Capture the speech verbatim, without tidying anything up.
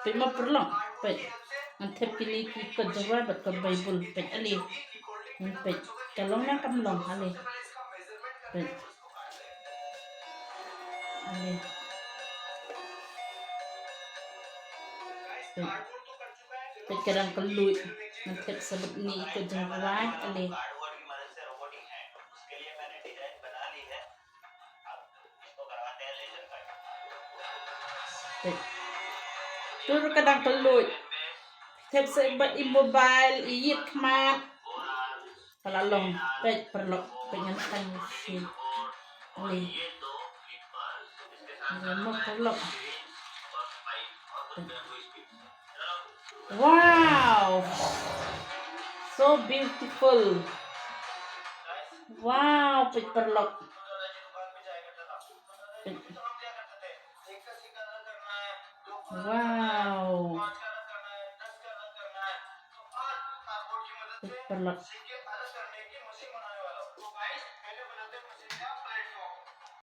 Peit mo paralok, peit. Ngan thep kine ki kot jingrwai bad ka Baibl, peit ale. Ngan peit. Ka long ne kam long ale. Peit. Ale. Peit. Peit ka dang kylluid. Ngan thep sa bad kine ki kot jingrwai ale. Peit. Tur ka dang kylluid. Thep sa bad i mobile, i ïit khmat. Ka la long, peit paralok, peit ngan tang shi. Ale. Ale mo paralok. Peit. Wow. So beautiful. Wow, peit paralok. Peit. Wow. Peit paralok.